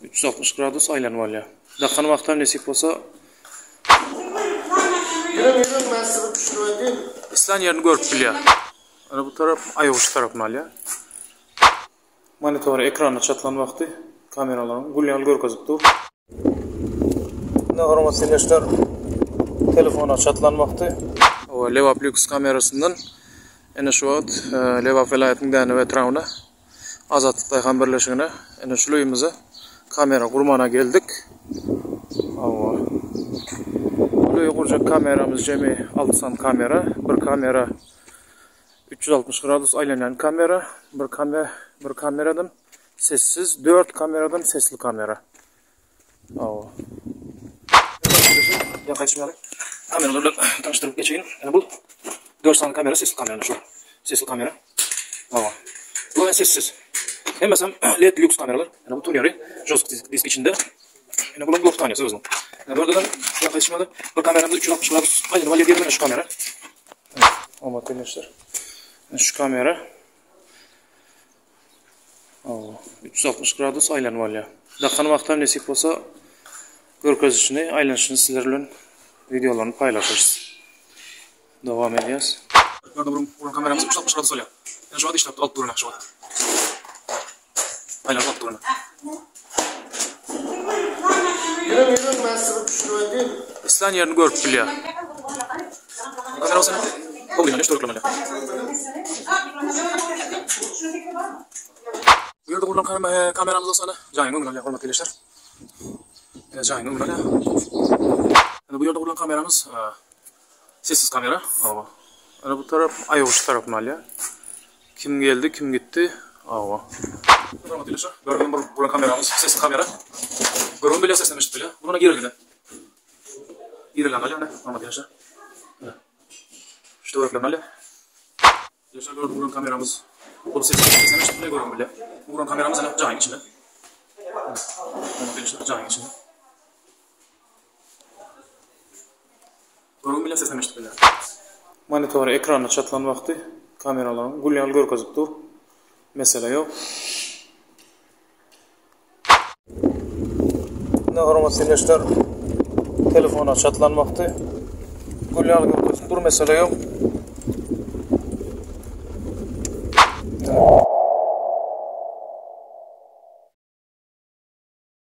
360 gradus aýlanyp alýar. Dakan wagtam nesip bolsa Ýürüň ýürüň men sizi düşürip edeyim. Islän ýerini görüp bilýär. Ana bu tarap aýguç tarapyny alýar. Monitory ekrana çatlan wagty kameralaryň gül ýaly görkezip dur. Ine hormatly ildeşler telefona çatlan wagty. Lebap Lüks kamerasyndan ene şu wagt Lebap welaýatynyň Dänew etrabyna Azatlyk daýhan birleşigine ene şul öýümize kamera gurmana geldik. Hawa. Bu öýe gurjak kameramyz jemi 6 sany kamera. Bir kamera 360 gradus aýlanýan kamera, bir kamera, bir kameradan sessiz, 4 kameradan sesli kamera. Hawa. Ýa gaýtşym ýaly. Kameralar bilen tanyşdyryp geçeýin. Ýa bu 4 sany kamera sesli kamera şu. Sesli kamera. Hawa. Bu sessiz. Hemmesi LED lüks kameralar. Ýa bu tuneri jost disk içinde. Ýa bular blok tanesi özüniň. Ýa bu ýerden ýa gaýtşym ýaly bir kameramyz 360 gradus aýlanyp alýar diýen şu kamera. Omat ildeşler. Şu kamera. 360 gradus aýlanyp alýar. Dakan wagtam nesip bolsa görkezişini, aýlanyşyny sizler bilen wideolaryny paýlaşarys. Dowam edýäs. Gördüm burun, burun kameramyz 360 gradus bolýar. Yani şu wagt işläp alyp durana şu wagt. Aýlanyp alyp durana. Ýürüň ýürüň men sizi düşürip edeyim. Islän ýerini görüp bilýär. Kamera bolsa Howlyny üç dörtlemeli. Bu ýerde gurlan kameramyz bolsa ana jaýyň öňüne alýar hormatly ildeşler. Ine jaýyň öňüne alýar. Ine bu ýerde gurlan kameramyz sessiz kamera. Hawa. Ine bu tarap aýguç tarapyny alýar. Kim geldi, kim gitdi? Hawa. Hormatly ildeşler, gördüğüm bir gurlan kameramyz sessiz kamera. Görüň bilýär, sesini eşidip bilýär. Buna girilgide. Girilgen alýar, ine, hormatly ildeşler. Şu töwereklerini alýar. Ýaşar gördük guran kameramyz. Ol ses sesini eşidip bile görüň bile. Bu guran kameramyz ene jaýyň içinde. Hormatly ildeşler, jaýyň içinde. Görüň bile sesini eşidip bile. Monitory ekrana çatlan wagty kameralaryň gül ýaly görkezip dur. Mesele ýok. Ine hormatly ildeşler, telefona çatlan wagty gül ýaly görkezip dur, mesele ýok.